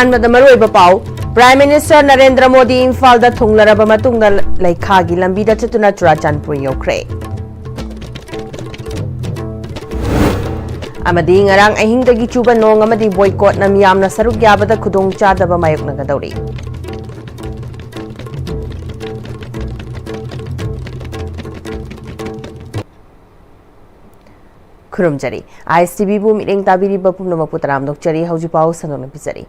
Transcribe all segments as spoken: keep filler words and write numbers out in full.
ꯑꯍꯥꯟꯕꯗ ꯃꯔꯨꯑꯣꯏꯕ ꯄꯥꯎ꯫ Prime Minister ꯅꯔꯦꯟꯗ꯭ꯔ ꯃꯣꯗꯤ ꯏꯝꯐꯥꯜꯗ ꯊꯨꯡꯂꯔꯕ ꯃꯇꯨꯡꯗ ꯂꯩꯈꯥꯒꯤ ꯂꯝꯕꯤꯗ ꯆꯠꯇꯨꯅ ꯆꯨꯔꯥꯆꯥꯟꯄꯨꯔ ꯌꯧꯈ꯭ꯔꯦ꯫ ꯑꯃꯗꯤ ꯉꯔꯥꯡ ꯑꯍꯤꯡꯗꯒꯤ ꯆꯨꯕ ꯅꯣꯡ ꯑꯃꯗꯤ boycottꯅ ꯃꯤꯌꯥꯝꯅ ꯁꯔꯨꯛ ꯌꯥꯕꯗ ꯈꯨꯗꯣꯡꯆꯥꯗꯕ ꯃꯥꯌꯣꯛꯅꯒꯗꯧꯔꯤ꯫ ꯈꯨꯔꯨꯝꯖꯔꯤ꯫ ISTVꯕꯨ ꯃꯤꯠꯌꯦꯡ ꯇꯥꯕꯤꯔꯤꯕ ꯄꯨꯝꯅꯃꯛꯄꯨ ꯇꯔꯥꯝꯅ ꯑꯣꯛꯆꯔꯤ꯫ ꯍꯧꯖꯤꯛ ꯄꯥꯎ ꯁꯟꯗꯣꯛꯅ ꯄꯤꯖꯔꯤ꯫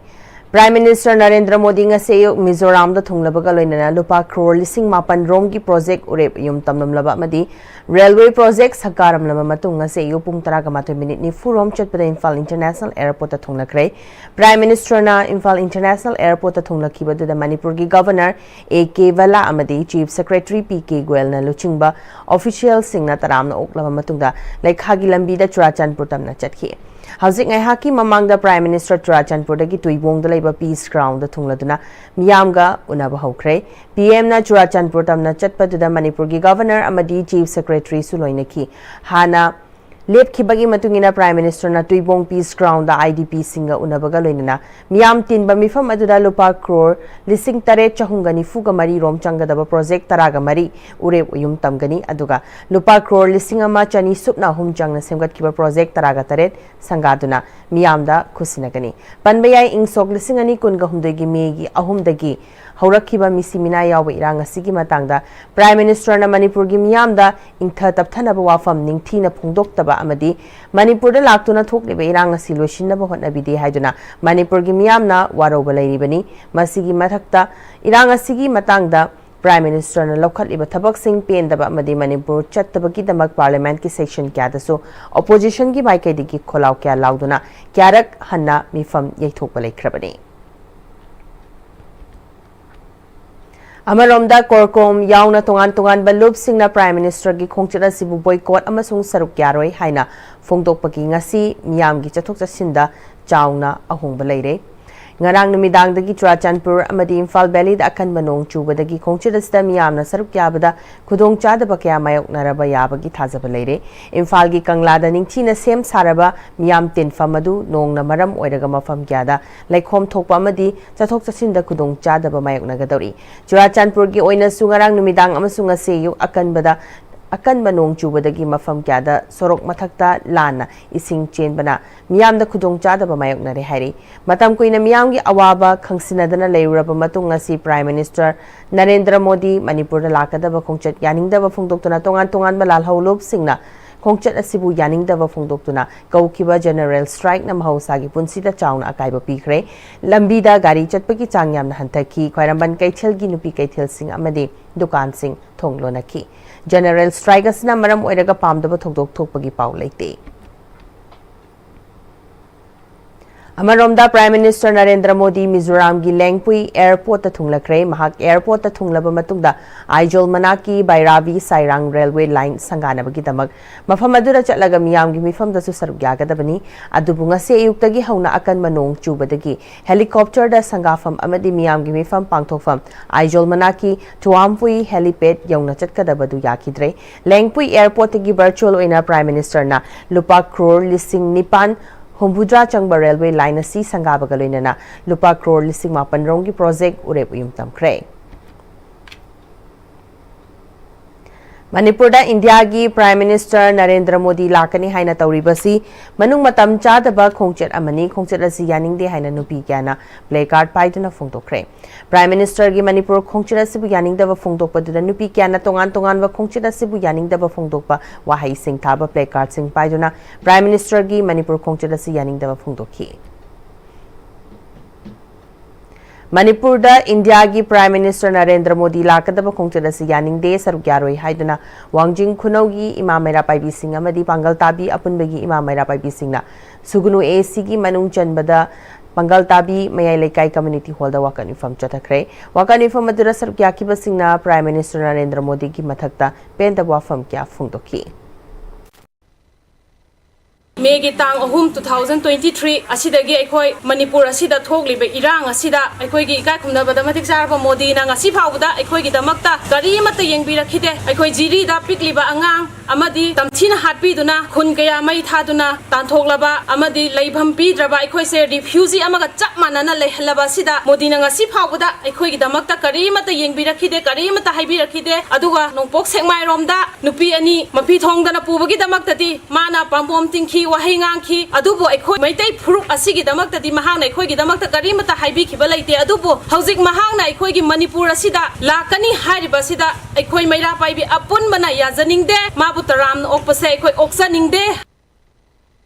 Prime Minister ꯅꯔꯦꯟꯗ꯭ꯔ ꯃꯣꯗꯤ ꯉꯁꯤ ꯑꯌꯨꯛ ꯃꯤꯖꯣꯔꯥꯝꯗ ꯊꯨꯡꯂꯕꯒ ꯂꯣꯏꯅꯅ ꯂꯨꯄꯥ crore ꯂꯤꯁꯤꯡ ꯃꯥꯄꯟ ꯔꯣꯝꯒꯤ project ꯎꯔꯦꯞ ꯌꯨꯝ ꯇꯝꯂꯝꯂꯕ ꯑꯃꯗꯤ railway project ꯁꯪꯒꯥꯔꯝꯂꯕ ꯃꯇꯨꯡ, ꯉꯁꯤ ꯑꯌꯨꯛ ꯄꯨꯡ ꯇꯔꯥꯒ ꯃꯥꯊꯣꯏ ꯃꯤꯅꯤꯠ ꯅꯤꯐꯨ ꯔꯣꯝ ꯆꯠꯄꯗ Imphal International Airportꯇ ꯊꯨꯡꯂꯈ꯭ꯔꯦ꯫ Prime Ministerꯅ Imphal International Airportꯇ ꯊꯨꯡꯂꯈꯤꯕꯗꯨꯗ ꯃꯅꯤꯄꯨꯔꯒꯤ Governor A K Bhalla ꯑꯃꯗꯤ Chief Secretary P K Goelꯅ ꯂꯨꯆꯤꯡꯕ officialꯁꯤꯡꯅ ꯇꯔꯥꯝꯅ ꯑꯣꯛꯂꯕ ꯃꯇꯨꯡꯗ ꯂꯩꯈꯥꯒꯤ ꯂꯝꯕꯤꯗ ꯆꯨꯔꯥꯆꯥꯟꯄꯨꯔ ꯇꯝꯅ ꯆꯠꯈꯤ꯫ ꯍꯧꯖꯤꯛ ꯉꯥꯏꯍꯥꯛꯀꯤ ꯃꯃꯥꯡꯗ Prime Minister ꯆꯨꯔꯥꯆꯥꯟꯄꯨꯔꯗꯒꯤ ꯇꯨꯏꯕꯣꯡꯗ ꯂꯩꯕ Peace Groundꯗ ꯊꯨꯡꯂꯗꯨꯅ ꯃꯤꯌꯥꯝꯒ ꯎꯅꯕ ꯍꯧꯈ꯭ꯔꯦ꯫ PMꯅ ꯆꯨꯔꯥꯆꯥꯟꯄꯨꯔ ꯇꯝꯅ ꯆꯠꯄꯗꯨꯗ ꯃꯅꯤꯄꯨꯔꯒꯤ Governor ꯑꯃꯗꯤ Chief Secretaryꯁꯨ ꯂꯣꯏꯅꯈꯤ꯫ ꯍꯥꯟꯅ ꯂꯦꯞꯈꯤꯕꯒꯤ ꯃꯇꯨꯡ ꯏꯟꯅ Prime Ministerꯅ ꯇꯨꯏꯕꯣꯡ Peace Groundꯗ IDPꯁꯤꯡꯒ ꯎꯅꯕꯒ ꯂꯣꯏꯅꯅ ꯃꯤꯌꯥꯝ ꯇꯤꯟꯕ ꯃꯤꯐꯝ ꯑꯗꯨꯗ ꯂꯨꯄꯥ crore ꯂꯤꯁꯤꯡ ꯇꯔꯦꯠ ꯆꯍꯨꯝꯒ ꯅꯤꯐꯨꯒ ꯃꯔꯤ ꯔꯣꯝ ꯆꯪꯒꯗꯕ project ꯇꯔꯥꯒ ꯃꯔꯤ ꯎꯔꯦꯞ ꯎꯌꯨꯝ ꯇꯝꯒꯅꯤ, ꯑꯗꯨꯒ ꯂꯨꯄꯥ crore ꯂꯤꯁꯤꯡ ꯑꯃ ꯆꯅꯤ ꯁꯨꯞꯅ ꯑꯍꯨꯝ ꯆꯪꯅ ꯁꯦꯝꯒꯠꯈꯤꯕ project ꯇꯔꯥꯒ ꯇꯔꯦꯠ ꯁꯪꯒꯥꯗꯨꯅ ꯃꯤꯌꯥꯝꯗ ꯈꯨꯠꯁꯤꯟꯅꯒꯅꯤ꯫ ꯄꯟꯕ ꯌꯥꯏ, ꯏꯪ ꯁꯣꯛ ꯂꯤꯁꯤꯡ ꯑꯅꯤ ꯀꯨꯟꯒ ꯍꯨꯝꯗꯣꯏꯒꯤ Mayꯒꯤ ꯑꯍꯨꯝꯗꯒꯤ ꯍꯧꯔꯛꯈꯤꯕ ꯃꯤꯁꯤ ꯃꯤꯅꯥ ꯌꯥꯎꯕ ꯏꯔꯥꯡ ꯑꯁꯤꯒꯤ ꯃꯇꯥꯡꯗ Prime Ministerꯅ ꯃꯅꯤꯄꯨꯔꯒꯤ ꯃꯤꯌꯥꯝꯗ ꯏꯪꯊ ꯇꯞꯊꯅꯕ ꯋꯥꯐꯝ ꯅꯤꯡꯊꯤꯅ ꯐꯣꯡꯗꯣꯛꯇꯕ ꯑꯃꯗꯤ ꯃꯅꯤꯄꯨꯔꯗ ꯂꯥꯛꯇꯨꯅ ꯊꯣꯛꯂꯤꯕ ꯏꯔꯥꯡ ꯑꯁꯤ ꯂꯣꯏꯁꯤꯟꯅꯕ ꯍꯣꯠꯅꯕꯤꯗꯦ ꯍꯥꯏꯗꯨꯅ ꯃꯅꯤꯄꯨꯔꯒꯤ ꯃꯤꯌꯥꯝꯅ ꯋꯥꯔꯧꯕ ꯂꯩꯔꯤꯕꯅꯤ꯫ ꯃꯁꯤꯒꯤ ꯃꯊꯛꯇ ꯏꯔꯥꯡ ꯑꯁꯤꯒꯤ ꯃꯇꯥꯡꯗ Prime Ministerꯅ ꯂꯧꯈꯠꯂꯤꯕ ꯊꯕꯛꯁꯤꯡ ꯄꯦꯟꯗꯕ ꯑꯃꯗꯤ ꯃꯅꯤꯄꯨꯔ ꯆꯠꯇꯕꯒꯤꯗꯃꯛ Parliamentꯀꯤ session ꯀꯌꯥꯗꯁꯨ oppositionꯒꯤ ꯃꯥꯏꯀꯩꯗꯒꯤ ꯈꯣꯜꯂꯥꯎ ꯀꯌꯥ ꯂꯥꯎꯗꯨꯅ ꯀꯌꯥꯔꯛ ꯍꯟꯅ ꯃꯤꯐꯝ ꯌꯩꯊꯣꯛꯄ ꯂꯩꯈ꯭ꯔꯕꯅꯤ꯫ ꯑꯃꯔꯣꯝꯗ, CORCOM ꯌꯥꯎꯅ ꯇꯣꯉꯥꯟ ꯇꯣꯉꯥꯟꯕ ꯂꯨꯞꯁꯤꯡꯅ Prime Ministerꯒꯤ ꯈꯣꯡꯆꯠ ꯑꯁꯤꯕꯨ boycott ꯑꯃꯁꯨꯡ ꯁꯔꯨꯛ ꯌꯥꯔꯣꯏ ꯍꯥꯏꯅ ꯐꯣꯡꯗꯣꯛꯄꯒꯤ ꯉꯁꯤ ꯃꯤꯌꯥꯝꯒꯤ ꯆꯠꯊꯣꯛ ꯆꯠꯁꯤꯟꯗ ꯆꯥꯎꯅ ꯑꯍꯣꯡꯕ ꯂꯩꯔꯦ꯫ ꯉꯔꯥꯡ ꯅꯨꯃꯤꯗꯥꯡꯗꯒꯤ ꯆꯨꯔꯥꯆꯥꯟꯄꯨꯔ ꯑꯃꯗꯤ ꯏꯝꯐꯥꯜ ꯚꯦꯂꯤꯗ ꯑꯀꯟꯕ ꯅꯣꯡ ꯆꯨꯕꯗꯒꯤ ꯈꯣꯡꯆꯠ ꯑꯁꯤꯗ ꯃꯤꯌꯥꯝꯅ ꯁꯔꯨꯛ ꯌꯥꯕꯗ ꯈꯨꯗꯣꯡꯆꯥꯗꯕ ꯀꯌꯥ ꯃꯥꯌꯣꯛꯅꯔꯕ ꯌꯥꯕꯒꯤ ꯊꯥꯖꯕ ꯂꯩꯔꯦ꯫ ꯏꯝꯐꯥꯜꯒꯤ ꯀꯪꯂꯥꯗ ꯅꯤꯡꯊꯤꯅ ꯁꯦꯝ ꯁꯥꯔꯕ ꯃꯤꯌꯥꯝ ꯇꯤꯟꯐꯝ ꯑꯗꯨ ꯅꯣꯡꯅ ꯃꯔꯝ ꯑꯣꯏꯔꯒ ꯃꯐꯝ ꯀꯌꯥꯗ ꯂꯩꯈꯣꯝ ꯊꯣꯛꯄ ꯑꯃꯗꯤ ꯆꯠꯊꯣꯛ ꯆꯠꯁꯤꯟꯗ ꯈꯨꯗꯣꯡꯆꯥꯗꯕ ꯃꯥꯌꯣꯛꯅꯒꯗꯧꯔꯤ꯫ ꯆꯨꯔꯥꯆꯥꯟꯄꯨꯔꯒꯤ ꯑꯣꯏꯅꯁꯨ ꯉꯔꯥꯡ ꯅꯨꯃꯤꯗꯥꯡ ꯑꯃꯁꯨꯡ ꯉꯁꯤ ꯑꯌꯨꯛ ꯑꯀꯟꯕꯗ ꯑꯀꯟꯕ ꯅꯣꯡ ꯆꯨꯕꯗꯒꯤ ꯃꯐꯝ ꯀꯌꯥꯗ ꯁꯣꯔꯣꯛ ꯃꯊꯛꯇ ꯂꯥꯟꯅ ꯏꯁꯤꯡ ꯆꯦꯟꯕꯅ ꯃꯤꯌꯥꯝꯗ ꯈꯨꯗꯣꯡꯆꯥꯗꯕ ꯃꯥꯌꯣꯛꯅꯔꯦ ꯍꯥꯏꯔꯤ꯫ ꯃꯇꯝ ꯀꯨꯏꯅ ꯃꯤꯌꯥꯝꯒꯤ ꯑꯋꯥꯕ ꯈꯪꯁꯤꯟꯅꯗꯅ ꯂꯩꯔꯨꯔꯕ ꯃꯇꯨꯡ, ꯉꯁꯤ Prime Minister ꯅꯔꯦꯟꯗ꯭ꯔ ꯃꯣꯗꯤ ꯃꯅꯤꯄꯨꯔꯗ ꯂꯥꯛꯀꯗꯕ ꯈꯣꯡꯆꯠ ꯌꯥꯅꯤꯡꯗꯕ ꯐꯣꯡꯗꯣꯛꯇꯨꯅ ꯇꯣꯉꯥꯟ ꯇꯣꯉꯥꯟꯕ ꯂꯥꯜꯍꯧꯂꯨꯞꯁꯤꯡꯅ ꯈꯣꯡꯆꯠ ꯑꯁꯤꯕꯨ ꯌꯥꯅꯤꯡꯗꯕ ꯐꯣꯡꯗꯣꯛꯇꯨꯅ ꯀꯧꯈꯤꯕ General Strikeꯅ ꯃꯍꯧꯁꯥꯒꯤ ꯄꯨꯟꯁꯤꯗ ꯆꯥꯎꯅ ꯑꯀꯥꯏꯕ ꯄꯤꯈ꯭ꯔꯦ꯫ ꯂꯝꯕꯤꯗ ꯒꯥꯔꯤ ꯆꯠꯄꯒꯤ ꯆꯥꯡ ꯌꯥꯝꯅ ꯍꯟꯊꯈꯤ꯫ ꯈ꯭ꯋꯥꯏꯔꯝꯕꯟ ꯀꯩꯊꯦꯜꯒꯤ ꯅꯨꯄꯤ ꯀꯩꯊꯦꯜꯁꯤꯡ ꯑꯃꯗꯤ ꯗꯨꯀꯥꯟꯁꯤꯡ ꯊꯣꯡ ꯂꯣꯟꯅꯈꯤ꯫ General Strike ꯑꯁꯤꯅ ꯃꯔꯝ ꯑꯣꯏꯔꯒ ꯄꯥꯝꯗꯕ ꯊꯧꯗꯣꯛ ꯊꯣꯛꯄꯒꯤ ꯄꯥꯎ ꯂꯩꯇꯦ꯫ ꯑꯃꯔꯣꯝꯗ, Prime Minister ꯅꯔꯦꯟꯗ꯭ꯔ ꯃꯣꯗꯤ ꯃꯤꯖꯣꯔꯥꯝꯒꯤ ꯂꯦꯡꯄꯨꯏ Airportꯇ ꯊꯨꯡꯂꯈ꯭ꯔꯦ꯫ ꯃꯍꯥꯛ Airportꯇ ꯊꯨꯡꯂꯕ ꯃꯇꯨꯡꯗ ꯑꯥꯏꯖꯣꯜ ꯃꯅꯥꯛꯀꯤ ꯕꯩꯔꯥꯕꯤ ꯁꯥꯏꯔꯥꯡ Railway Line ꯁꯪꯒꯥꯅꯕꯒꯤꯗꯃꯛ ꯃꯐꯝ ꯑꯗꯨꯗ ꯆꯠꯂꯒ ꯃꯤꯌꯥꯝꯒꯤ ꯃꯤꯐꯝꯗꯁꯨ ꯁꯔꯨꯛ ꯌꯥꯒꯗꯕꯅꯤ꯫ ꯑꯗꯨꯕꯨ ꯉꯁꯤ ꯑꯌꯨꯛꯇꯒꯤ ꯍꯧꯅ ꯑꯀꯟꯕ ꯅꯣꯡ ꯆꯨꯕꯗꯒꯤ helicopterꯗ ꯁꯪꯒꯥꯐꯝ ꯑꯃꯗꯤ ꯃꯤꯌꯥꯝꯒꯤ ꯃꯤꯐꯝ ꯄꯥꯡꯊꯣꯛꯐꯝ ꯑꯥꯏꯖꯣꯜ ꯃꯅꯥꯛꯀꯤ ꯆꯨꯋꯥꯝꯄꯨꯏ helipad ꯌꯧꯅ ꯆꯠꯀꯗꯕꯗꯨ ꯌꯥꯈꯤꯗ꯭ꯔꯦ꯫ ꯂꯦꯡꯄꯨꯏ Airportꯇꯒꯤ virtual ꯑꯣꯏꯅ Prime Ministerꯅ ꯂꯨꯄꯥ ꯀ꯭ꯔꯣꯔ ꯂꯤꯁꯤꯡ ꯅꯤꯄꯥꯟ ꯍꯨꯝꯐꯨꯇꯔꯥ ꯆꯪꯕ railway line ꯑꯁꯤ ꯁꯪꯒꯥꯕꯒ ꯂꯣꯏꯅꯅ ꯂꯨꯄꯥ ꯀ꯭ꯔꯣꯔ ꯂꯤꯁꯤꯡ ꯃꯥꯄꯟ ꯔꯣꯝꯒꯤ project ꯎꯔꯦꯞ ꯎꯌꯨꯡ ꯇꯝꯈ꯭ꯔꯦ꯫ ꯃꯅꯤꯄꯨꯔꯗ ꯏꯟꯗꯤꯌꯥꯒꯤ Prime Minister ꯅꯔꯦꯟꯗ꯭ꯔ ꯃꯣꯗꯤ ꯂꯥꯛꯀꯅꯤ ꯍꯥꯏꯅ ꯇꯧꯔꯤꯕꯁꯤ ꯃꯅꯨꯡ ꯃꯇꯝ ꯆꯥꯗꯕ ꯈꯣꯡꯆꯠ ꯑꯃꯅꯤ꯫ ꯈꯣꯡꯆꯠ ꯑꯁꯤ ꯌꯥꯅꯤꯡꯗꯦ ꯍꯥꯏꯅ ꯅꯨꯄꯤ ꯀꯌꯥꯅ placard ꯄꯥꯏꯗꯨꯅ ꯐꯣꯡꯗꯣꯛꯈ꯭ꯔꯦ꯫ Prime Ministerꯒꯤ ꯃꯅꯤꯄꯨꯔ ꯈꯣꯡꯆꯠ ꯑꯁꯤꯕꯨ ꯌꯥꯅꯤꯡꯗꯕ ꯐꯣꯡꯗꯣꯛꯄꯗꯨꯗ ꯅꯨꯄꯤ ꯀꯌꯥꯅ ꯇꯣꯉꯥꯟ ꯇꯣꯉꯥꯟꯕ ꯈꯣꯡꯆꯠ ꯑꯁꯤꯕꯨ ꯌꯥꯅꯤꯡꯗꯕ ꯐꯣꯡꯗꯣꯛꯄ ꯋꯥꯍꯩꯁꯤꯡ ꯊꯥꯕ placardꯁꯤꯡ ꯄꯥꯏꯗꯨꯅ Prime Ministerꯒꯤ ꯃꯅꯤꯄꯨꯔ ꯈꯣꯡꯆꯠ ꯑꯁꯤ ꯌꯥꯅꯤꯡꯗꯕ ꯐꯣꯡꯗꯣꯛꯈꯤ꯫ ꯃꯅꯤꯄꯨꯔꯗ ꯏꯟꯗꯤꯌꯥꯒꯤ Prime Minister ꯅꯔꯦꯟꯗ꯭ꯔ ꯃꯣꯗꯤ ꯂꯥꯛꯀꯗꯕ ꯈꯣꯡꯆꯠ ꯑꯁꯤ ꯌꯥꯅꯤꯡꯗꯦ, ꯁꯔꯨꯛ ꯌꯥꯔꯣꯏ ꯍꯥꯏꯗꯨꯅ ꯋꯥꯡꯖꯤꯡ ꯈꯨꯅꯧꯒꯤ ꯏꯃꯥ ꯃꯩꯔꯥ ꯄꯥꯏꯕꯤꯁꯤꯡ ꯑꯃꯗꯤ ꯄꯥꯡꯒꯜ ꯇꯥꯕꯤ ꯑꯄꯨꯟꯕꯒꯤ ꯏꯃꯥ ꯃꯩꯔꯥ ꯄꯥꯏꯕꯤꯁꯤꯡꯅ ꯁꯨꯒꯨꯅꯨ ACꯒꯤ ꯃꯅꯨꯡ ꯆꯟꯕꯗ ꯄꯥꯡꯒꯜ ꯇꯥꯕꯤ ꯃꯌꯥꯏ ꯂꯩꯀꯥꯏ community hallꯗ ꯋꯥꯀꯠ ꯃꯤꯐꯝ ꯆꯠꯊꯈ꯭ꯔꯦ꯫ ꯋꯥꯀꯠ ꯃꯤꯐꯝ ꯑꯗꯨꯗ ꯁꯔꯨꯛ ꯌꯥꯈꯤꯕꯁꯤꯡꯅ Prime Minister ꯅꯔꯦꯟꯗ꯭ꯔ ꯃꯣꯗꯤꯒꯤ ꯃꯊꯛꯇ ꯄꯦꯟꯗꯕ ꯋꯥꯐꯝ ꯀꯌꯥ ꯐꯣꯡꯗꯣꯛꯈꯤ꯫ ꯃꯦꯒꯤ ꯇꯥꯡ ꯑꯍꯨꯝ, two thousand twenty three ꯑꯁꯤꯗꯒꯤ ꯑꯩꯈꯣꯏ ꯃꯅꯤꯄꯨꯔ ꯑꯁꯤꯗ ꯊꯣꯛꯂꯤꯕ ꯏꯔꯥꯡ ꯑꯁꯤꯗ ꯑꯩꯈꯣꯏꯒꯤ ꯏꯀꯥꯏ ꯈꯨꯝꯅꯕꯗ ꯃꯇꯤꯛ ꯆꯥꯔꯕ ꯃꯣꯗꯤꯅ ꯉꯁꯤ ꯐꯥꯎꯕꯗ ꯑꯩꯈꯣꯏꯒꯤꯗꯃꯛꯇ ꯀꯔꯤꯃꯠꯇ ꯌꯦꯡꯕꯤꯔꯛꯈꯤꯗꯦ꯫ ꯑꯩꯈꯣꯏ ꯖꯤꯔꯤꯗ ꯄꯤꯛꯂꯤꯕ ꯑꯉꯥꯡ ꯑꯃꯗꯤ ꯇꯝꯊꯤꯅ ꯍꯥꯠꯄꯤꯗꯨꯅ ꯈꯨꯟ ꯀꯌꯥ ꯃꯩ ꯊꯥꯗꯨꯅ ꯇꯥꯟꯊꯣꯛꯂꯕ ꯑꯃꯗꯤ ꯂꯩꯐꯝ ꯄꯤꯗ꯭ꯔꯕ ꯑꯩꯈꯣꯏꯁꯦ ꯔꯤꯐ꯭ꯌꯨꯖꯤ ꯑꯃꯒ ꯆꯞ ꯃꯥꯟꯅꯅ ꯂꯩꯍꯜꯂꯕ ꯑꯁꯤꯗ ꯃꯣꯗꯤꯅ ꯉꯁꯤ ꯐꯥꯎꯕꯗ ꯑꯩꯈꯣꯏꯒꯤꯗꯃꯛꯇ ꯀꯔꯤꯃꯠꯇ ꯌꯦꯡꯕꯤꯔꯛꯈꯤꯗꯦ, ꯀꯔꯤꯃꯠꯇ ꯍꯥꯏꯕꯤꯔꯛꯈꯤꯗꯦ꯫ ꯑꯗꯨꯒ ꯅꯣꯡꯄꯣꯛ ꯁꯦꯛꯃꯥꯏꯔꯣꯝꯗ ꯅꯨꯄꯤ ꯑꯅꯤ ꯃꯄꯤ ꯊꯣꯡꯗꯅ ꯄꯨꯕꯒꯤꯗꯃꯛꯇꯗꯤ ꯃꯥꯅ ꯄꯥꯝꯕꯣꯝ ꯇꯤꯡꯈꯤ, ꯋꯥꯍꯩ ꯉꯥꯡꯈꯤ꯫ ꯑꯗꯨꯕꯨ ꯑꯩꯈꯣꯏ ꯃꯩꯇꯩ ꯐꯨꯔꯨꯞ ꯑꯁꯤꯒꯤꯗꯃꯛꯇꯗꯤ ꯃꯍꯥꯛꯅ ꯑꯩꯈꯣꯏꯒꯤꯗꯃꯛꯇ ꯀꯔꯤꯃꯠꯇ ꯍꯥꯏꯕꯤꯈꯤꯕ ꯂꯩꯇꯦ꯫ ꯑꯗꯨꯕꯨ ꯍꯧꯖꯤꯛ ꯃꯍꯥꯛꯅ ꯑꯩꯈꯣꯏꯒꯤ ꯃꯅꯤꯄꯨꯔ ꯑꯁꯤꯗ ꯂꯥꯛꯀꯅꯤ ꯍꯥꯏꯔꯤꯕ ꯑꯁꯤꯗ ꯑꯩꯈꯣꯏ ꯃꯩꯔꯥ ꯄꯥꯏꯕꯤ ꯑꯄꯨꯟꯕꯅ ꯌꯥꯖꯅꯤꯡꯗꯦ꯫ ꯃꯥꯕꯨ ꯇꯔꯥꯝꯅ ꯑꯣꯛꯄꯁꯦ ꯑꯩꯈꯣꯏ ꯑꯣꯛꯆꯅꯤꯡꯗꯦ꯫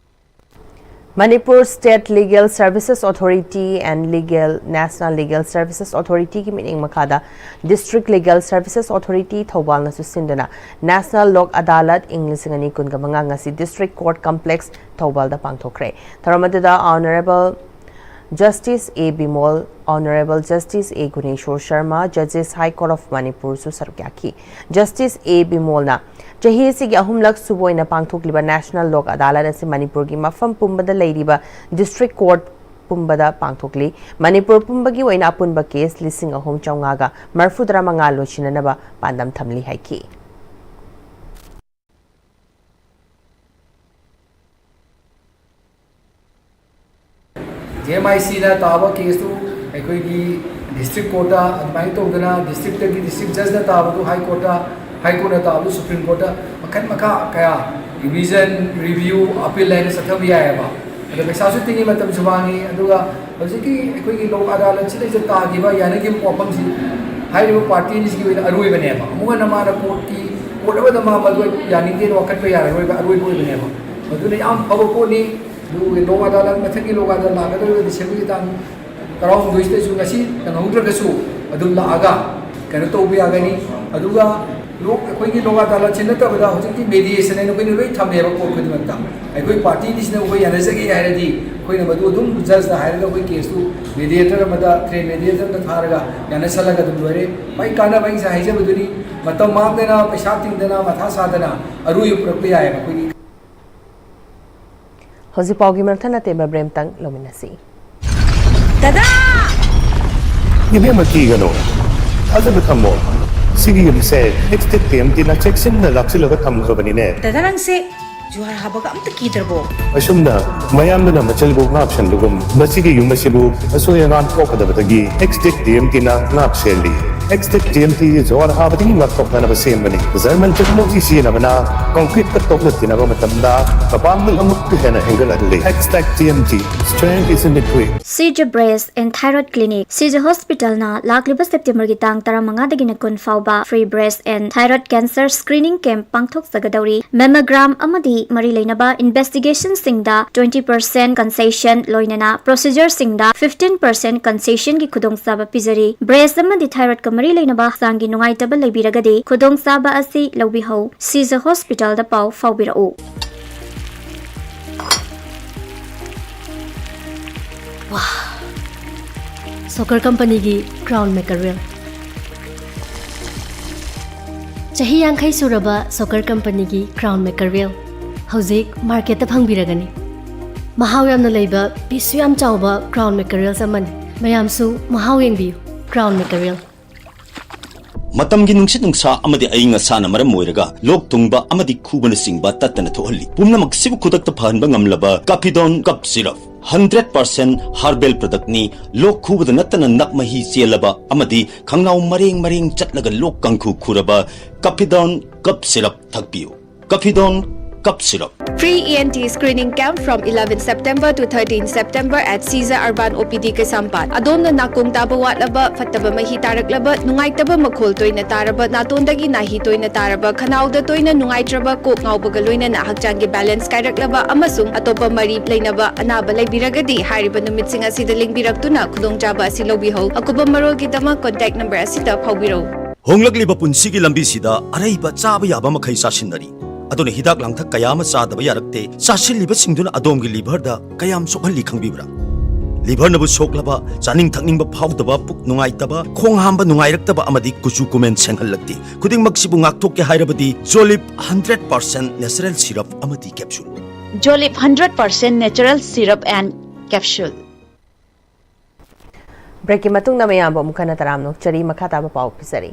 Manipur State Legal Services Authority and Legal, National Legal Services Authority ꯒꯤ ꯃꯤꯠꯌꯦꯡ ꯃꯈꯥꯗ District Legal Services Authority ꯊꯧꯕꯥꯜꯅꯁꯨ ꯁꯤꯟꯗꯨꯅ National Lok Adalat ꯏꯪ ꯂꯤꯁꯤꯡ ꯑꯅꯤ ꯀꯨꯟꯒ ꯃꯉꯥ ꯉꯁꯤ District Court Complex ꯊꯧꯕꯥꯜꯗ ꯄꯥꯡꯊꯣꯛꯈ꯭ꯔꯦ꯫ ꯊꯧꯔꯝ ꯑꯗꯨꯗ Honourable Justice A Bimol, Honourable Justice A Guneshwar Sharma, Judges High Court of Manipur ꯁꯨ ꯁꯔꯨꯛ ꯌꯥꯈꯤ꯫ Justice A Bimolꯅ ꯆꯍꯤ ꯑꯁꯤꯒꯤ ꯑꯍꯨꯝꯂꯛ ꯁꯨꯕ ꯑꯣꯏꯅ ꯄꯥꯡꯊꯣꯛꯂꯤꯕ National Lok Adalat ꯑꯁꯤ ꯃꯅꯤꯄꯨꯔꯒꯤ ꯃꯐꯝ ꯄꯨꯝꯕꯗ ꯂꯩꯔꯤꯕ District Court ꯄꯨꯝꯕꯗ ꯄꯥꯡꯊꯣꯛꯂꯤ꯫ ꯃꯅꯤꯄꯨꯔ ꯄꯨꯝꯕꯒꯤ ꯑꯣꯏꯅ ꯑꯄꯨꯟꯕ case ꯂꯤꯁꯤꯡ ꯑꯍꯨꯝ ꯆꯥꯝꯃꯉꯥꯒ ꯃꯔꯤꯐꯨꯇꯔꯥ ꯃꯉꯥ ꯂꯣꯏꯁꯤꯟꯅꯅꯕ ꯄꯥꯟꯗꯝ ꯊꯝꯂꯤ ꯍꯥꯏꯈꯤ꯫ ꯖꯦ ꯑꯦꯝ ꯑꯥꯏ ꯁꯤꯅ ꯇꯥꯕ case ꯇꯨ ꯑꯩꯈꯣꯏꯒꯤ District Court ꯇ ꯑꯗꯨꯃꯥꯏꯅ ꯇꯧꯗꯅ, District ꯇꯒꯤ District Judge ꯅ ꯇꯥꯕꯗꯨ High Court ꯇ, High Court ꯅ ꯇꯥꯕꯗꯨ Supreme Court ꯇ, ꯃꯈꯜ ꯃꯈꯥ ꯀꯌꯥ, revision, review, appeal ꯍꯥꯏꯅ ꯆꯠꯊꯕ ꯌꯥꯏꯑꯕ꯫ ꯑꯗꯣ ꯄꯩꯁꯥꯁꯨ ꯇꯤꯡꯉꯤ, ꯃꯇꯝꯁꯨ ꯃꯥꯡꯉꯤ꯫ ꯑꯗꯨꯒ ꯍꯧꯖꯤꯛꯀꯤ ꯑꯩꯈꯣꯏꯒꯤ ꯂꯣꯛ ꯑꯗꯥꯂꯠꯁꯤꯗꯩꯗ ꯇꯥꯈꯤꯕ ꯌꯥꯅꯈꯤꯕ ꯋꯥꯐꯝꯁꯤ ꯍꯥꯏꯔꯤꯕ party ꯑꯅꯤꯁꯤꯒꯤ ꯑꯣꯏꯅ ꯑꯔꯣꯏꯕꯅꯦꯕ꯫ ꯑꯃꯨꯛ ꯍꯟꯅ ꯃꯥꯅ court ꯀꯤ, court ꯑꯃꯗ ꯃꯥ ꯃꯗꯨ ꯌꯥꯅꯤꯡꯗꯦꯅ ꯋꯥꯀꯠꯄ ꯌꯥꯔꯔꯣꯏꯕ, ꯑꯔꯣꯏꯕ ꯑꯣꯏꯕꯅꯦꯕ꯫ ꯃꯗꯨꯅ ꯌꯥꯝ ꯐꯕ ꯄꯣꯠꯅꯤ꯫ ꯑꯗꯨꯒ ꯂꯣꯛ ꯑꯗꯥꯂꯠ, ꯃꯊꯪꯒꯤ ꯂꯣꯛ ꯑꯗꯥꯂꯠ ꯂꯥꯛꯀꯗꯧꯔꯤꯕ December ꯒꯤ ꯇꯥꯡ ꯇꯔꯥꯍꯨꯝꯗꯣꯏꯁꯤꯗꯁꯨ ꯉꯁꯤ ꯅꯪꯍꯧꯗ꯭ꯔꯒꯁꯨ ꯑꯗꯨꯝ ꯂꯥꯛꯑꯒ ꯀꯩꯅꯣ ꯇꯧꯕ ꯌꯥꯒꯅꯤ꯫ ꯑꯗꯨꯒ ꯂꯣꯛ, ꯑꯩꯈꯣꯏꯒꯤ ꯂꯣꯛ ꯑꯗꯥꯂꯠꯁꯤ ꯅꯠꯇꯕꯗ ꯍꯧꯖꯤꯛꯇꯤ mediation ꯍꯥꯏꯅ ꯑꯩꯈꯣꯏꯅ ꯂꯣꯏ ꯊꯝꯃꯦꯕ court ꯈꯨꯗꯤꯡꯃꯛꯇ꯫ ꯑꯩꯈꯣꯏ party ꯑꯅꯤꯁꯤꯅ ꯑꯩꯈꯣꯏ ꯌꯥꯅꯖꯒꯦ ꯍꯥꯏꯔꯗꯤ ꯑꯩꯈꯣꯏꯅ ꯃꯗꯨ ꯑꯗꯨꯝ judge ꯇ ꯍꯥꯏꯔꯒ ꯑꯩꯈꯣꯏ case ꯇꯨ mediator ꯑꯃꯗ, trained mediator ꯑꯃꯗ ꯊꯥꯔꯒ ꯌꯥꯅꯁꯜꯂꯒ ꯑꯗꯨꯝ ꯂꯣꯏꯔꯦ꯫ ꯈ꯭ꯋꯥꯏ ꯀꯥꯟꯅꯕ ꯑꯩ ꯉꯁꯥꯏ ꯍꯥꯏꯖꯕꯗꯨꯅꯤ, ꯃꯇꯝ ꯃꯥꯡꯗꯅ, ꯄꯩꯁꯥ ꯇꯤꯡꯗꯅ, ꯃꯊꯥ ꯁꯥꯗꯅ ꯑꯔꯣꯏꯕ ꯄꯨꯔꯛꯄ ꯌꯥꯏꯑꯕ ꯑꯩꯈꯣꯏꯒꯤ꯫ ꯍꯧꯖꯤꯛ ꯄꯥꯎꯒꯤ ꯃꯔꯛ ꯊꯠꯅ ꯇꯦꯟꯕ ꯕ꯭ꯔꯦꯛ ꯑꯃꯇꯪ ꯂꯧꯃꯤꯟꯅꯁꯤ꯫ ꯗꯗꯥ! ꯏꯕꯦꯝꯃ, ꯀꯤꯒꯅꯣ, ꯊꯥꯖꯕ ꯊꯝꯃꯣ꯫ ꯁꯤꯒꯤ ꯌꯨꯝꯁꯦ ꯑꯦꯛꯁꯇꯦꯛ ꯇꯤ ꯑꯦꯝ ꯇꯤꯅ ꯆꯦꯛꯁꯤꯟꯅ ꯂꯥꯛꯁꯤꯜꯂꯒ ꯊꯝꯈ꯭ꯔꯕꯅꯤꯅꯦ꯫ ꯗꯗꯥ, ꯅꯪꯁꯦ ꯖꯨꯍꯥꯔ ꯍꯥꯕꯒ ꯑꯝꯇ ꯀꯤꯗ꯭ꯔꯕꯣ? ꯑꯁꯨꯝꯅ ꯃꯌꯥꯝꯗꯨꯅ ꯃꯆꯜꯕꯨ ꯉꯥꯛꯁꯟꯕꯒꯨꯝ, ꯃꯁꯤꯒꯤ ꯌꯨꯝ ꯑꯁꯤꯕꯨ ꯑꯁꯣꯏ ꯑꯉꯥꯝ ꯊꯣꯛꯀꯗꯕꯗꯒꯤ ꯑꯦꯛꯁꯇꯦꯛ ꯇꯤ ꯑꯦꯝ ꯇꯤꯅ ꯉꯥꯛ ꯁꯦꯜꯂꯤ꯫ ꯑꯦꯛꯁꯇꯦꯛ ꯇꯤ ꯑꯦꯝ ꯇꯤ ꯖꯨꯍꯥꯔ ꯍꯥꯕꯗꯒꯤ ꯉꯥꯛꯊꯣꯛꯅꯅꯕ ꯁꯦꯝꯕꯅꯤ꯫ ꯖꯔꯃꯟ ꯇꯦꯛꯅꯣꯂꯣꯖꯤ ꯁꯤꯖꯤꯟꯅꯕꯅ ꯀꯪꯀ꯭ꯔꯤꯠꯀ ꯇꯣꯛꯅ ꯇꯤꯟꯅꯕ ꯃꯇꯝꯗ ꯃꯄꯥꯡꯒꯜ ꯑꯃꯨꯛꯀ ꯍꯦꯟꯅ ꯍꯦꯟꯒꯠꯍꯜꯂꯤ꯫ ꯑꯦꯛꯁꯇꯦꯛ T M T, strength is in the grit. Shija breast and thyroid clinic. Shija ꯍꯣꯁꯄꯤꯇꯥꯜꯅ ꯂꯥꯛꯂꯤꯕ ꯁꯦꯞꯇꯦꯝꯕꯔꯒꯤ ꯇꯥꯡ ꯇꯔꯥꯃꯉꯥꯗꯒꯤꯅ ꯀꯨꯟ ꯐꯥꯎꯕ free breast and thyroid cancer screening camp ꯄꯥꯡꯊꯣꯛꯆꯒꯗꯧꯔꯤ꯫ ꯃꯦꯃꯣꯒ꯭ꯔꯥꯝ ꯑꯃꯗꯤ ꯃꯔꯤ ꯂꯩꯅꯕ ꯏꯟꯚꯦꯁꯇꯤꯒꯦꯁꯟꯁꯤꯡꯗ twenty percent concession, ꯂꯣꯏꯅꯅ ꯄ꯭ꯔꯣꯁꯤꯖꯔꯁꯤꯡꯗ fifteen percent concessionꯒꯤ ꯈꯨꯗꯣꯡꯆꯥꯕ ꯄꯤꯖꯔꯤ꯫ ꯕ꯭ꯔꯦꯁ ꯑꯃꯗꯤ ꯊꯥꯏꯔꯣꯏꯗꯀ ꯃꯔꯤ ꯂꯩꯅꯕ ꯍꯛꯆꯥꯡꯒꯤ ꯅꯨꯡꯉꯥꯏꯇꯕ ꯂꯩꯕꯤꯔꯒꯗꯤ ꯈꯨꯗꯣꯡꯆꯥꯕ ꯑꯁꯤ ꯂꯧꯕꯤꯍꯧ꯫ ꯁꯤꯖ ꯍꯣꯁꯄꯤꯇꯥꯜꯗ ꯄꯥꯎ ꯐꯥꯎꯕꯤꯔꯛꯎ꯫ ꯁꯣꯀꯔ ꯀꯝꯄꯅꯤꯒꯤ ꯀ꯭ꯔꯥꯎꯟ ꯃꯦꯀꯔꯦꯜ꯫ ꯆꯍꯤ ꯌꯥꯡꯈꯩ ꯁꯨꯔꯕ ꯁꯣꯀꯔ ꯀꯝꯄꯅꯤꯒꯤ ꯀ꯭ꯔꯥꯎꯟ ꯃꯦꯀꯔꯦꯜ ꯍꯧꯖꯤꯛ ꯃꯥꯔꯀꯦꯠꯇ ꯐꯪꯕꯤꯔꯒꯅꯤ꯫ ꯃꯍꯥꯎ ꯌꯥꯝꯅ ꯂꯩꯕ, ꯄꯤꯁꯁꯨ ꯌꯥꯝ ꯆꯥꯎꯕ ꯀ꯭ꯔꯥꯎꯟ ꯃꯦꯀꯔꯦꯜꯁ ꯑꯃꯅꯤ꯫ ꯃꯌꯥꯝꯁꯨ ꯃꯍꯥꯎ ꯌꯦꯡꯕꯤꯌꯨ꯫ ꯀ꯭ꯔꯥꯎꯟ ꯃꯦꯀꯔꯦꯜ꯫ ꯃꯇꯝꯒꯤ ꯅꯨꯡꯁꯤꯠ ꯅꯨꯡꯁꯥ ꯑꯃꯗꯤ ꯑꯏꯪ ꯑꯁꯥꯅ ꯃꯔꯝ ꯑꯣꯏꯔꯒ ꯂꯣꯛ ꯊꯨꯡꯕ ꯑꯃꯗꯤ ꯈꯨꯕꯅꯆꯤꯡꯕ ꯇꯠꯇꯅ ꯊꯣꯛꯍꯜꯂꯤ꯫ ꯄꯨꯝꯅꯃꯛꯁꯤꯕꯨ ꯈꯨꯗꯛꯇ ꯐꯍꯟꯕ ꯉꯝꯂꯕ ꯀꯥꯐꯤꯗꯣꯟ ꯀꯞ syrup. Hundred percent herbal product ꯅꯤ꯫ ꯂꯣꯛ ꯈꯨꯕꯗ ꯅꯠꯇꯅ ꯅꯞ ꯃꯍꯤ ꯆꯦꯜꯂꯕ ꯑꯃꯗꯤ ꯈꯪꯅꯥꯎ ꯃꯔꯦꯡ ꯃꯔꯦꯡ ꯆꯠꯂꯒ ꯂꯣꯛ ꯀꯥꯡꯈꯨ ꯈꯨꯔꯕ ꯀꯥꯐꯤꯗꯣꯟ ꯀꯞ syrup ꯊꯛꯄꯤꯌꯨ꯫ ꯀꯥꯐꯤꯗꯣꯟ cup syrup. Free E N T screening camp from eleven September to thirteen September at Caesar Urban O P D ꯀꯩꯁꯥꯝꯄꯥꯠ꯫ ꯑꯗꯣꯝꯅ ꯅꯥꯀꯣꯡ ꯇꯥꯕ ꯋꯥꯠꯂꯕ, ꯐꯠꯇꯕ ꯃꯍꯤ ꯇꯥꯔꯛꯂꯕ, ꯅꯨꯡꯉꯥꯏꯇꯕ ꯃꯈꯣꯜ ꯇꯣꯏꯅ ꯇꯥꯔꯕ, ꯅꯥꯇꯣꯟꯗꯒꯤ ꯅꯥꯍꯤ ꯇꯣꯏꯅ ꯇꯥꯔꯕ, ꯈꯅꯥꯎꯗ ꯇꯣꯏꯅ ꯅꯨꯡꯉꯥꯏꯇ꯭ꯔꯕ, ꯀꯣꯛ ꯉꯥꯎꯕꯒ ꯂꯣꯏꯅꯅ ꯍꯛꯆꯥꯡꯒꯤ balance ꯀꯥꯏꯔꯛꯂꯕ ꯑꯃꯁꯨꯡ ꯑꯇꯣꯞꯄ ꯃꯔꯤ ꯂꯩꯅꯕ ꯑꯅꯥꯕ ꯂꯩꯕꯤꯔꯒꯗꯤ ꯍꯥꯏꯔꯤꯕ ꯅꯨꯃꯤꯠꯁꯤꯡ ꯑꯁꯤꯗ ꯂꯦꯡꯕꯤꯔꯛꯇꯨꯅ ꯈꯨꯗꯣꯡꯆꯥꯕ ꯑꯁꯤ ꯂꯧꯕꯤꯍꯧ꯫ ꯑꯀꯨꯞꯄ ꯃꯔꯣꯜꯒꯤꯗꯃꯛ contact number ꯑꯁꯤꯗ ꯐꯥꯎꯕꯤꯔꯧ꯫ ꯍꯣꯡꯂꯛꯂꯤꯕ ꯄꯨꯟꯁꯤꯒꯤ ꯂꯝꯕꯤꯁꯤꯗ ꯑꯔꯩꯕ ꯆꯥꯕ ꯌꯥꯕ ꯃꯈꯩ ꯆꯥꯁꯤꯟꯅꯔꯤ꯫ ꯑꯗꯨꯅ ꯍꯤꯗꯥꯛ ꯂꯥꯡꯊꯛ ꯀꯌꯥ ꯑꯃ ꯆꯥꯗꯕ ꯌꯥꯔꯛꯇꯦ꯫ ꯆꯥꯁꯤꯜꯂꯤꯕꯁꯤꯡꯗꯨꯅ ꯑꯗꯣꯝꯒꯤ liver ꯗ ꯀꯌꯥꯝ ꯁꯣꯛꯍꯜꯂꯤ ꯈꯪꯕꯤꯕ꯭ꯔꯥ? Liver ꯅꯕꯨ ꯁꯣꯛꯂꯕ, ꯆꯥꯅꯤꯡ ꯊꯛꯅꯤꯡꯕ ꯐꯥꯎꯗꯕ, ꯄꯨꯛ ꯅꯨꯡꯉꯥꯏꯇꯕ, ꯈꯣꯡ ꯍꯥꯝꯕ ꯅꯨꯡꯉꯥꯏꯔꯛꯇꯕ ꯑꯃꯗꯤ ꯀꯨꯆꯨ ꯀꯨꯃꯦꯟ ꯁꯦꯡꯍꯜꯂꯛꯇꯦ꯫ ꯈꯨꯗꯤꯡꯃꯛꯁꯤꯕꯨ ꯉꯥꯛꯊꯣꯛꯀꯦ ꯍꯥꯏꯔꯕꯗꯤ Zolip hundred percent natural syrup ꯑꯃꯗꯤ capsule꯫ Jolib hundred percent natural syrup and capsule. ꯕ꯭ꯔꯦꯛꯀꯤ ꯃꯇꯨꯡꯗ ꯃꯌꯥꯝꯕꯨ ꯑꯃꯨꯛ ꯍꯟꯅ ꯇꯔꯥꯝꯅ ꯑꯣꯛꯆꯔꯤ꯫ ꯃꯈꯥ ꯇꯥꯕ ꯄꯥꯎ ꯄꯤꯖꯔꯤ꯫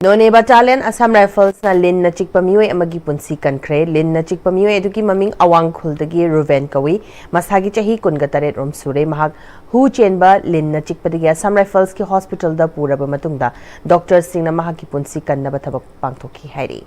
ꯅꯣꯅꯦ ꯕꯥꯇꯥꯂꯤꯌꯟ ꯑꯁꯥꯝ ꯔꯥꯏꯐꯜꯁꯅ ꯂꯤꯟꯅ ꯆꯤꯛꯄ ꯃꯤꯑꯣꯏ ꯑꯃꯒꯤ ꯄꯨꯟꯁꯤ ꯀꯟꯈ꯭ꯔꯦ꯫ ꯂꯤꯟꯅ ꯆꯤꯛꯄ ꯃꯤꯑꯣꯏ ꯑꯗꯨꯒꯤ ꯃꯃꯤꯡ ꯑꯋꯥꯡ ꯈꯨꯜꯗꯒꯤ ꯔꯨꯕꯦꯟ ꯀꯧꯏ꯫ ꯃꯁꯥꯒꯤ ꯆꯍꯤ ꯀꯨꯟꯒ ꯇꯔꯦꯠ ꯔꯣꯝ ꯁꯨꯔꯦ꯫ ꯃꯍꯥꯛ ꯍꯨ ꯆꯦꯟꯕ ꯂꯤꯟꯅ ꯆꯤꯛꯄꯗꯒꯤ ꯑꯁꯥꯝ ꯔꯥꯏꯐꯜꯁꯀꯤ ꯍꯣꯁꯄꯤꯇꯥꯜꯗ ꯄꯨꯔꯕ ꯃꯇꯨꯡꯗ ꯗꯣꯛꯇꯔꯁꯤꯡꯅ ꯃꯍꯥꯛꯀꯤ ꯄꯨꯟꯁꯤ ꯀꯟꯅꯕ ꯊꯕꯛ ꯄꯥꯡꯊꯣꯛꯈꯤ ꯍꯥꯏꯔꯤ꯫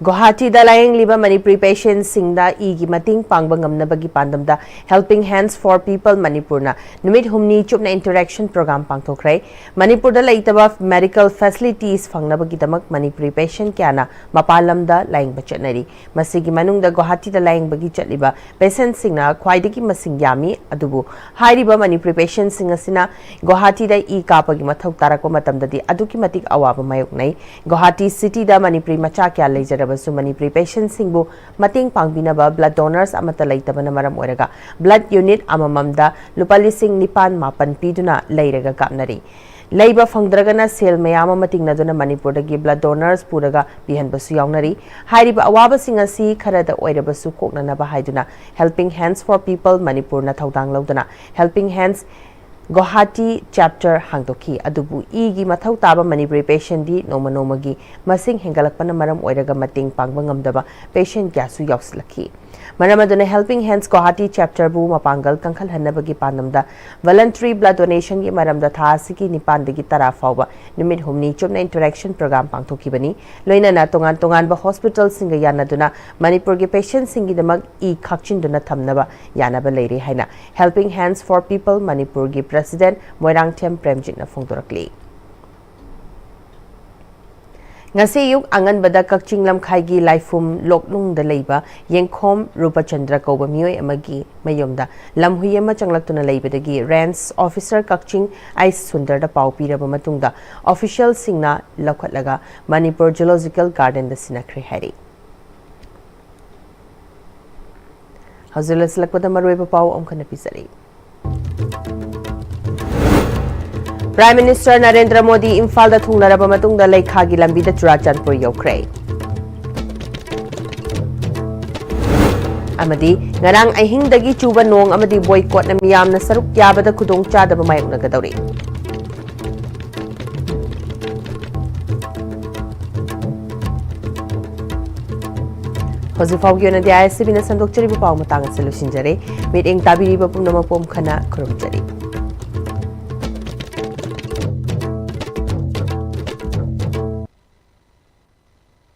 ꯒꯨꯋꯥꯍꯥꯇꯤꯗ ꯂꯥꯌꯦꯡꯂꯤꯕ ꯃꯅꯤꯄꯨꯔꯤ ꯄꯦꯁꯦꯟꯁꯤꯡꯗ ꯏꯒꯤ ꯃꯇꯦꯡ ꯄꯥꯡꯕ ꯉꯝꯅꯕꯒꯤ ꯄꯥꯟꯗꯝꯗ Helping Hands for People ꯃꯅꯤꯄꯨꯔꯅ ꯅꯨꯃꯤꯠ ꯍꯨꯝꯅꯤ ꯆꯨꯞꯅ ꯏꯟꯇꯔꯦꯛꯁꯟ ꯄ꯭ꯔꯣꯒ꯭ꯔꯥꯝ ꯄꯥꯡꯊꯣꯛꯈ꯭ꯔꯦ꯫ ꯃꯅꯤꯄꯨꯔꯗ ꯂꯩꯇꯕ ꯃꯦꯗꯤꯀꯦꯜ ꯐꯦꯁꯤꯂꯤꯇꯤꯁ ꯐꯪꯅꯕꯒꯤꯗꯃꯛ ꯃꯅꯤꯄꯨꯔꯤ ꯄꯦꯁꯦꯟ ꯀꯌꯥꯅ ꯃꯄꯥꯟ ꯂꯝꯗ ꯂꯥꯌꯦꯡꯕ ꯆꯠꯅꯔꯤ꯫ ꯃꯁꯤꯒꯤ ꯃꯅꯨꯡꯗ ꯒꯨꯋꯥꯍꯥꯇꯤꯗ ꯂꯥꯌꯦꯡꯕꯒꯤ ꯆꯠꯂꯤꯕ ꯄꯦꯁꯦꯟꯁꯤꯡꯅ ꯈ꯭ꯋꯥꯏꯗꯒꯤ ꯃꯁꯤꯡ ꯌꯥꯝꯃꯤ꯫ ꯑꯗꯨꯕꯨ ꯍꯥꯏꯔꯤꯕ ꯃꯅꯤꯄꯨꯔꯤ ꯄꯦꯁꯦꯟꯁꯤꯡ ꯑꯁꯤꯅ ꯒꯨꯋꯥꯍꯥꯇꯤꯗ ꯏ ꯀꯥꯞꯄꯒꯤ ꯃꯊꯧ ꯇꯥꯔꯛꯄ ꯃꯇꯝꯗꯗꯤ ꯑꯗꯨꯛꯀꯤ ꯃꯇꯤꯛ ꯑꯋꯥꯕ ꯃꯥꯌꯣꯛꯅꯩ꯫ ꯒꯨꯋꯥꯍꯥꯇꯤ ꯁꯤꯇꯤꯗ ꯃꯅꯤꯄꯨꯔꯤ ꯃꯆꯥ ꯀꯌꯥ ꯂꯩꯖꯔꯕꯁꯨ ꯃꯅꯤꯄꯨꯔꯤ ꯄꯦꯁꯦꯟꯁꯤꯡꯕꯨ ꯃꯇꯦꯡ ꯄꯥꯡꯕꯤꯅꯕ ꯕ꯭ꯂꯗ ꯗꯣꯅꯔꯁ ꯑꯃꯠꯇ ꯂꯩꯇꯕꯅ ꯃꯔꯝ ꯑꯣꯏꯔꯒ ꯕ꯭ꯂꯗ ꯌꯨꯅꯤꯠ ꯑꯃꯃꯝꯗ ꯂꯨꯄꯥ ꯂꯤꯁꯤꯡ ꯅꯤꯄꯥꯟ ꯃꯥꯄꯟ ꯄꯤꯗꯨꯅ ꯂꯩꯔꯒ ꯀꯥꯞꯅꯔꯤ꯫ ꯂꯩꯕ ꯐꯪꯗ꯭ꯔꯒꯅ ꯁꯦꯜ ꯃꯌꯥꯝ ꯑꯃ ꯇꯤꯡꯅꯗꯨꯅ ꯃꯅꯤꯄꯨꯔꯗꯒꯤ ꯕ꯭ꯂꯗ ꯗꯣꯅꯔꯁ ꯄꯨꯔꯒ ꯄꯤꯍꯟꯕꯁꯨ ꯌꯥꯎꯅꯔꯤ꯫ ꯍꯥꯏꯔꯤꯕ ꯑꯋꯥꯕꯁꯤꯡ ꯑꯁꯤ ꯈꯔꯗ ꯑꯣꯏꯔꯕꯁꯨ ꯀꯣꯛꯅꯅꯕ ꯍꯥꯏꯗꯨꯅ Helping Hands for People ꯃꯅꯤꯄꯨꯔꯅ ꯊꯧꯗꯥꯡ ꯂꯧꯗꯨꯅ Helping Hands ꯒꯨꯋꯥꯍꯥꯇꯤ ꯆꯦꯞꯇꯔ ꯍꯥꯡꯗꯣꯛꯈꯤ꯫ ꯑꯗꯨꯕꯨ ꯏꯒꯤ ꯃꯊꯧ ꯇꯥꯕ ꯃꯅꯤꯄꯨꯔꯤ ꯄꯦꯁꯦꯟꯗꯤ ꯅꯣꯡꯃ ꯅꯣꯡꯃꯒꯤ ꯃꯁꯤꯡ ꯍꯦꯟꯒꯠꯂꯛꯄꯅ ꯃꯔꯝ ꯑꯣꯏꯔꯒ ꯃꯇꯦꯡ ꯄꯥꯡꯕ ꯉꯝꯗꯕ ꯄꯦꯁꯦꯟ ꯀꯌꯥꯁꯨ ꯌꯥꯎꯁꯤꯜꯂꯛꯈꯤ꯫ ꯃꯔꯝ ꯑꯗꯨꯅ Helping Hands ꯒꯨꯋꯥꯍꯥꯇꯤ ꯆꯦꯞꯇꯔꯕꯨ ꯃꯄꯥꯡꯒꯜ ꯀꯟꯈꯠꯍꯟꯅꯕꯒꯤ ꯄꯥꯟꯗꯝꯗ voluntary blood donation ꯒꯤ ꯃꯔꯝꯗ ꯊꯥ ꯑꯁꯤꯒꯤ ꯅꯤꯄꯥꯟꯗꯒꯤ ꯇꯔꯥ ꯐꯥꯎꯕ ꯅꯨꯃꯤꯠ ꯍꯨꯝꯅꯤ ꯆꯨꯞꯅ ꯏꯟꯇꯔꯦꯛꯁꯟ ꯄ꯭ꯔꯣꯒ꯭ꯔꯥꯝ ꯄꯥꯡꯊꯣꯛꯈꯤꯕꯅꯤ꯫ ꯂꯣꯏꯅꯅ ꯇꯣꯉꯥꯟ ꯇꯣꯉꯥꯟꯕ ꯍꯣꯁꯄꯤꯇꯥꯜꯁꯤꯡꯒ ꯌꯥꯅꯗꯨꯅ ꯃꯅꯤꯄꯨꯔꯒꯤ ꯄꯦꯁꯦꯟꯁꯤꯡꯒꯤꯗꯃꯛ ꯏ ꯈꯥꯛꯆꯤꯟꯗꯨꯅ ꯊꯝꯅꯕ ꯌꯥꯅꯕ ꯂꯩꯔꯦ ꯍꯥꯏꯅ Helping Hands for People ꯃꯅꯤꯄꯨꯔꯒꯤ ꯄ꯭ꯔꯦꯁꯤꯗꯦꯟꯠ ꯃꯣꯏꯔꯥꯡꯊꯦꯝ ꯄ꯭ꯔꯦꯝꯖꯤꯠꯅ ꯐꯣꯡꯗꯣꯔꯛꯂꯤ꯫ ꯉꯁꯤ ꯑꯌꯨꯛ ꯑꯉꯟꯕꯗ ꯀꯛꯆꯤꯡ ꯂꯝꯈꯥꯏꯒꯤ ꯂꯥꯏꯐꯨꯝ ꯂꯣꯛꯅꯨꯡꯗ ꯂꯩꯕ ꯌꯦꯡꯈꯣꯝ ꯔꯨꯄꯆꯟꯗ꯭ꯔ ꯀꯧꯕ ꯃꯤꯑꯣꯏ ꯑꯃꯒꯤ ꯃꯌꯨꯝꯗ ꯂꯝꯍꯨꯏ ꯑꯃ ꯆꯪꯂꯛꯇꯨꯅ ꯂꯩꯕꯗꯒꯤ ꯔꯦꯟꯖ ꯑꯣꯐꯤꯁꯔ ꯀꯛꯆꯤꯡ ꯑꯩꯁ ꯁꯨꯟꯗꯔꯗ ꯄꯥꯎ ꯄꯤꯔꯕ ꯃꯇꯨꯡꯗ ꯑꯣꯐꯤꯁꯤꯌꯦꯜꯁꯤꯡꯅ ꯂꯧꯈꯠꯂꯒ ꯃꯅꯤꯄꯨꯔ ꯖꯨꯂꯣꯖꯤꯀꯦꯜ ꯒꯥꯔꯗꯦꯟꯗ ꯁꯤꯟꯅꯈ꯭ꯔꯦ ꯍꯥꯏꯔꯤ꯫ ꯍꯧꯖꯤꯛ ꯂꯣꯏꯁꯤꯜꯂꯛꯄꯗ ꯃꯔꯨꯑꯣꯏꯕ ꯄꯥꯎ ꯑꯃꯨꯛ ꯍꯟꯅ ꯄꯤꯖꯔꯤ꯫ Prime Minister ꯅꯔꯦꯟꯗ꯭ꯔ ꯃꯣꯗꯤ ꯏꯝꯐꯥꯜꯗ ꯊꯨꯡꯂꯔꯕ ꯃꯇꯨꯡꯗ ꯂꯩꯈꯥꯒꯤ ꯂꯝꯕꯤꯗ ꯆꯨꯔꯥꯆꯥꯟꯄꯨꯔ ꯌꯧꯈ꯭ꯔꯦ꯫ ꯑꯃꯗꯤ ꯉꯔꯥꯡ ꯑꯍꯤꯡꯗꯒꯤ ꯆꯨꯕ ꯅꯣꯡ ꯑꯃꯗꯤ ꯕꯣꯏꯀꯣꯠꯅ ꯃꯤꯌꯥꯝꯅ ꯁꯔꯨꯛ ꯌꯥꯕꯗ ꯈꯨꯗꯣꯡꯆꯥꯗꯕ ꯃꯥꯌꯣꯛꯅꯒꯗꯧꯔꯤ꯫ ꯍꯧꯖꯤꯛ ꯐꯥꯎꯒꯤ ꯑꯣꯏꯅꯗꯤ ISTVꯅ ꯁꯟꯗꯣꯛꯆꯔꯤꯕ ꯄꯥꯎ ꯃꯇꯥꯡ ꯑꯁꯤ ꯂꯣꯏꯁꯤꯟꯖꯔꯦ꯫ ꯃꯤꯠꯌꯦꯡ ꯇꯥꯕꯤꯔꯤꯕ ꯄꯨꯝꯅꯃꯛꯄꯨ ꯑꯃꯨꯛ ꯍꯟꯅ ꯈꯨꯔꯨꯝꯖꯔꯤ꯫